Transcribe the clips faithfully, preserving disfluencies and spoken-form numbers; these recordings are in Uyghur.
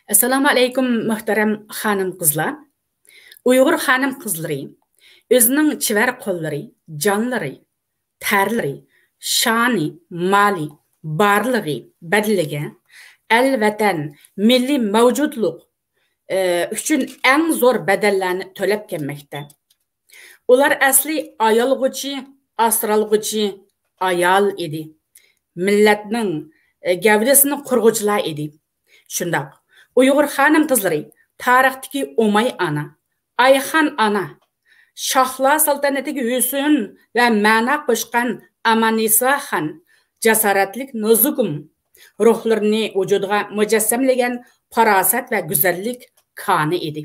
ئەسسالامۇ ئەلەيكۇم، مۆھتەرەم خانىم-قىزلار! ئۇيغۇر خانىم-قىزلىرى ئۆزىنىڭ چېۋەر قوللىرى، جانلىرى، تەرلىرى، شانى، مالى، بارلىقى بەدىلىگە ئەل ۋەتەن، مىللىي مەۋجۇتلۇق، ئى، ئۈچۈن ئەڭ زور بەدەللەرنى تۆلەپ كەلمەكتە. ئۇلار ئەسلى ئايالغۇچى، ئاسرالغۇچى ئايال ئىدى. مىللەتنىڭ، ئى، گەۋدىسىنى قۇرغۇچىلار ئىدى. شۇنداق، ئۇيغۇر خانىم-قىزلىرى تارىختىكى ئوماي ئانا، ئايخان ئانا، شاھلار سەلتەنىتىگە ھۆسن ۋە مەنا قوشقان ئاماننىسا خان، جاسارەتلىك نوزۇگۇم، روھلىرىنى ۋۇجۇدىغا مۇجەسسەملىگەن پاراسەت ۋە گۈزەللىك كانى ئىدى.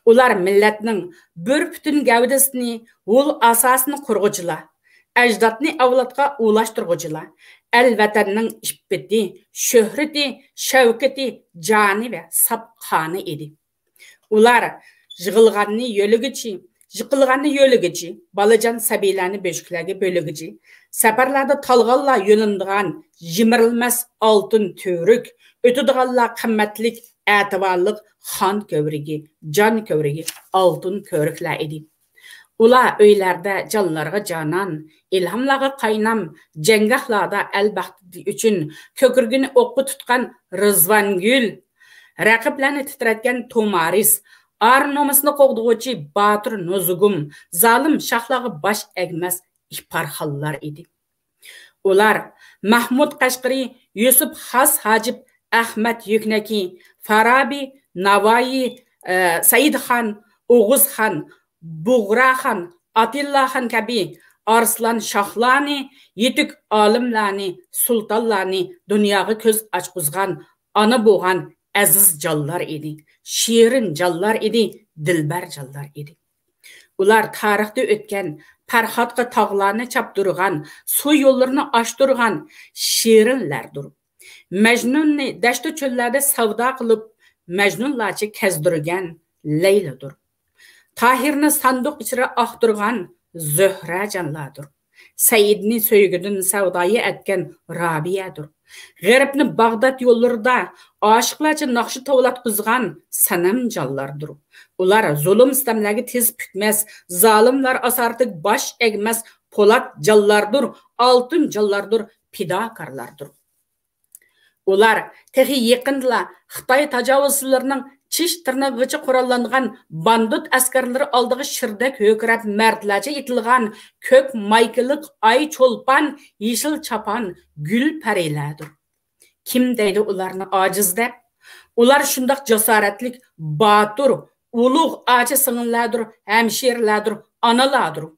ئۇلار مىللەتنىڭ بىر پۈتۈن گەۋدىسىنى، ھول ئاساسىنى قۇرغۇچىلار، ئەجدادنى ئەۋلادقا ئۇلاشتۇرغۇچىلار، ئەل ۋەتەننىڭ ئىپپىتى، شۆھرىتى، شەۋكىتى، جانى ۋە ساپ قانى ئىدى. ئۇلار يىغىلغاننى يۆلىگۈچى، يىقىلغاننى يۆلىگۈچى، بالىجان سەبىيلەرنى بۆشۈكلەرگە بۆلىگۈچى، سەپەرلەردە تالغانلار يۆلىنىدىغان يىمىرىلمەس ئالتۇن تۈۋرۈك، ئۆتىدىغانلار قىممەتلىك، ئەتىۋارلىق خان كۆۋرۈكى، جان كۆۋرۈكى، ئالتۇن كۆۋرۈكلەر ئىدى. ئۇلار ئۆيلەردە جانلارغا جانان، ئىلھاملارغا قاينام، جەڭگاھلاردا ئەل بەختى ئۈچۈن كۆكرىكىنى ئوققا تۇتقان رىزۋانگۈل، رەقىبلەرنى تىترەتكەن تومارىس، ئار-نومۇسنى قوغدىغۇچى باتۇر نوزۇگۇم، زالىم شاھلارغا باش ئەگمەس ئىپارخانلار ئىدى. ئۇلار مەھمۇد قەشقىرى، يۈسۈپ خاس ھاجىپ، ئەخمەت يۆكنەكى، فارابى، ناۋايى، ئە، سەئىدخان، ئوغۇزخان، بۇغراخان، ئاتىللاخان كەبى ئارسلان شاھلارنى، يېتۈك ئالىملارنى، سۇلتانلارنى دۇنياغا كۆز ئاچقۇزغان ئانا بولغان ئەزىز جانلار ئىدى، شېرىن جانلار ئىدى، دىلبەر جانلار ئىدى. ئۇلار تارىختا ئۆتكەن، پەرھاتقا تاغلارنى چاپتۇرغان، سۇ يوللىرىنى ئاچتۇرغان شېرىنلەردۇر. مەجنۇننى دەشتۇ چۆللەردە سەۋدا قىلىپ، مەجنۇنلارچە كەزدۈرگەن لەيلىدۇر. تاھىرنى ساندۇق ئىچىرە ئاختۇرغان زۆھرەجانلاردۇر. سەئىدنى سۆيگۈدىن سەۋدايى ئەتكەن رابىيەدۇر. غېرىبنى باغداد يوللىرىدا ئاشىقلارچە ناخشا توۋلاتقۇزغان سەنەمجانلاردۇر. ئۇلار زۇلۇم-سىتەملەرگە تىز پۈكمەس، زالىملار ئاسارىتىگە باش ئەگمەس پولات جانلاردۇر، ئالتۇن جانلاردۇر، پىداكارلاردۇر. ئۇلار تېخى يېقىندىلا خىتاي تاجاۋۇزچىلىرىنىڭ چىش تىرنىقىغىچە قوراللانغان باندىت ئەسكەرلىرى ئالدىغا شىردەك ھۆركىرەپ مەردلەرچە ئېتىلغان كۆك مايكىلىق ئاي چولپان، يېشىل چاپان، گۈل پەرىلەردۇر. كىم دەيدۇ ئۇلارنى ئاجىز دەپ؟ ئۇلار شۇنداق جاسارەتلىك، باتۇر، ئۇلۇغ ئاچا-سىڭىللاردۇر، ھەمشىرىلەردۇر، ئانىلاردۇر.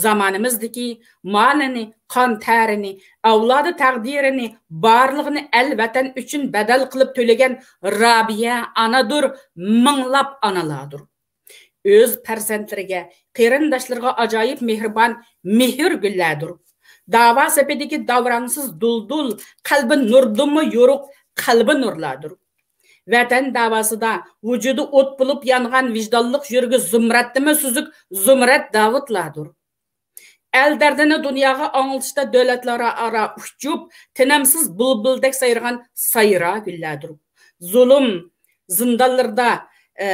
زامانىمىزدىكى مالىنى، قان تەرىنى، ئەۋلادى تەقدىرىنى، بارلىقىنى ئەل ۋەتەن ئۈچۈن بەدەل قىلىپ تۆلىگەن رابىيە ئانىدۇر، مىڭلاپ ئانىلاردۇر. ئۆز پەرزەنتلىرىگە، قېرىنداشلىرىغا ئاجايىپ مېھرىبان مېھىر گۈللەردۇر. داۋا سېپىدىكى داۋراڭسىز دۇلدۇل، قەلبى نۇردىنمۇ يورۇق قەلبى نۇرلاردۇر. ۋەتەن داۋاسىدا ۋۇجۇدى ئوت بولۇپ يانغان ۋىجدانلىق يۈرىكى زۇمرەتتىنمۇ سۈزۈك زۇمرەت داۋۇتلاردۇر. ئەل دەردىنى دۇنياغا ئاڭلىتىشتا دۆلەتلەر ئارا ئۇچۇپ، تىنىمسىز بۇلبۇلدەك سايرىغان سايرا گۈللەردۇر. زۇلۇم زىندانلىرىدا، ئە،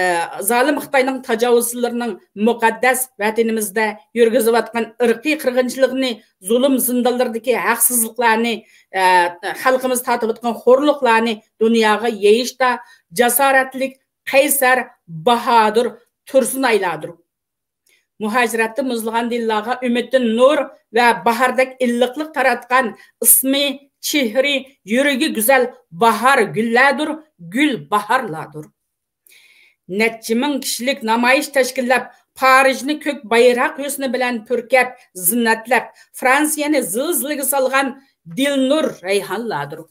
زالىم خىتاينىڭ تاجاۋۇزچىلىرىنىڭ مۇقەددەس ۋەتىنىمىزدە يۈرگۈزۈۋاتقان ئىرقىي قىرغىنچىلىقنى، زۇلۇم زىندانلىرىدىكى ھەقسىزلىقلارنى، ئە، خەلقىمىز تارتىۋاتقان خورلۇقلارنى دۇنياغا يېيىشتا جاسارەتلىك، قەيسەر، باھادۇر تۇرسۇنئايلاردۇر. مۇھاجىرەتتە مۇزلىغان دىللارغا ئۈمىدتىن نۇر ۋە باھاردەك ئىللىقلىق تاراتقان ئىسمى، چېھرى، يۈرىكى گۈزەل باھار گۈللەردۇر، گۈل باھارلاردۇر. نەچچە مىڭ كىشىلىك نامايىش تەشكىللەپ، پارىژنى كۆك بايراق ھۆسنى بىلەن پۈركەپ، زىننەتلەپ، فرانسىيەنى زىلزىلىگە سالغان دىلنۇر رەيھانلاردۇر.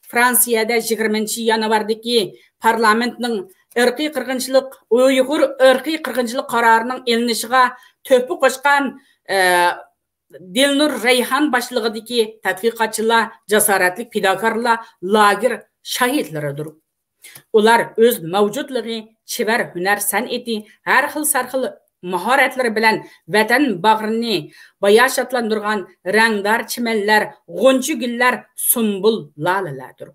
فرانسىيەدە يىگىرمىنچى يانۋاردىكى پارلامېنتنىڭ ئىرقىي قىرغىنچىلىق، ئۇيغۇر ئىرقىي قىرغىنچىلىق قارارىنىڭ ئېلىنىشىغا تۆھپە قوشقان، ئە، دىلنۇر رەيھان باشلىقىدىكى تەتقىقاتچىلار، جاسارەتلىك پىداكارلار لاگېر شاھىتلىرىدۇر. ئۇلار ئۆز مەۋجۇتلۇقى، چېۋەر ھۈنەر سەنئىتى، ھەر خىل سەرخىل ماھارەتلىرى بىلەن ۋەتەن باغرىنى باياشاتلاندۇرغان رەڭدار چىمەنلەر، غۇنچە گۈللەر، سۇمبۇل لالىلەردۇر.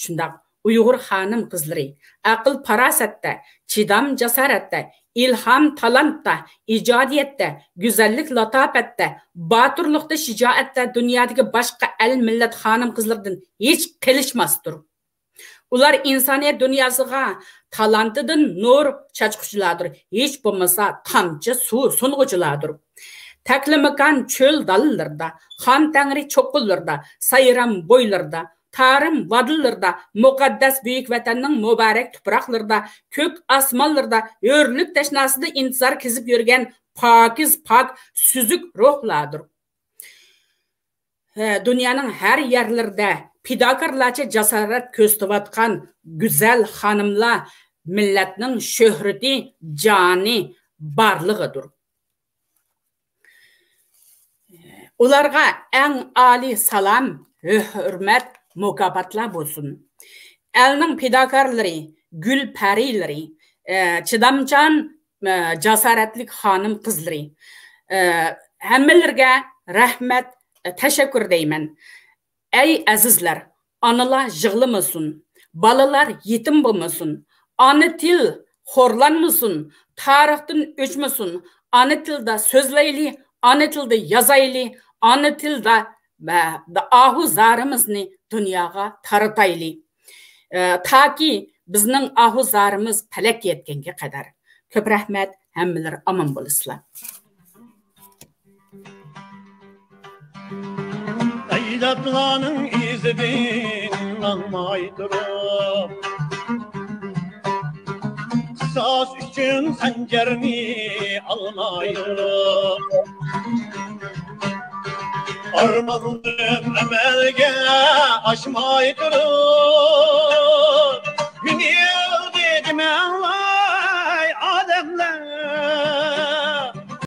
شۇنداق ئۇيغۇر خانىم-قىزلىرى ئەقىل-پاراسەتتە، چىدام-جاسارەتتە، ئىلھام-تالانتتا، ئىجادىيەتتە، گۈزەللىك-لاتاپەتتە، باتۇرلۇقتا، شىجائەتتە دۇنيادىكى باشقا ئەل-مىللەت خانىم-قىزلىرىدىن ھېچ قېلىشماستۇر. ئۇلار ئىنسانىيەت دۇنياسىغا تالانتىدىن نۇر چاچقۇچىلاردۇر، ھېچ بولمىسا تامچە سۇ سۇنغۇچىلاردۇر. تەكلىماكان چۆل دالىلىرىدا، خان تەڭرى چوققىلىرىدا، سايرام بويلىرىدا، تارىم ۋادىلىرىدا، مۇقەددەس بۈيۈك ۋەتەننىڭ مۇبارەك تۇپراقلىرىدا، كۆك ئاسمانلىرىدا ھۆرلۈك تەشناسىدا ئىنتىزار كېزىپ يۈرگەن پاكىز پاك سۈزۈك روھلاردۇر. ھە، دۇنيانىڭ ھەر يەرلىرىدە پىداكارلارچە جاسارەت كۆرسىتىۋاتقان گۈزەل خانىملار مىللەتنىڭ شۆھرىتى، جانى، بارلىقىدۇر. ئۇلارغا ئەڭ ئالىي سالام، ھۆرمەت، مۇكاپاتلار بولسۇن. ئەلنىڭ پىداكارلىرى، گۈل پەرىلىرى، ئە، چىدامچان، ئە، جاسارەتلىك خانىم قىزلىرى، ئە، ھەممىلىرىگە رەھمەت، ئە، تەشەككۈر دەيمەن. ئەي ئەزىزلەر، ئانىلار يىغلىمىسۇن، بالىلار يېتىم بولمىسۇن، ئانا تىل خورلانمىسۇن، تارىختىن ئۆچمىسۇن. ئانا تىلدا سۆزلەيلى، ئانا تىلدا يازايلى، ئانا تىلدا، ئە، ئاھۇ زارىمىزنى دۇنياغا تارىتايلى. ئە، تاكى بىزنىڭ ئاھۇ زارىمىز پەلەككە يەتكەنگە قەدەر. كۆپ رەھمەت، ھەممىلىرى ئامان بولىسىلەر. ئەجدادلارنىڭ ئىزىدىن ماڭماي تۇرۇپ، قىساس ئۈچۈن خەنجەرنى ئالماي تۇرۇپ، ئارمانلىرىم ئەمەلگە ئاشماي تۇرۇپ،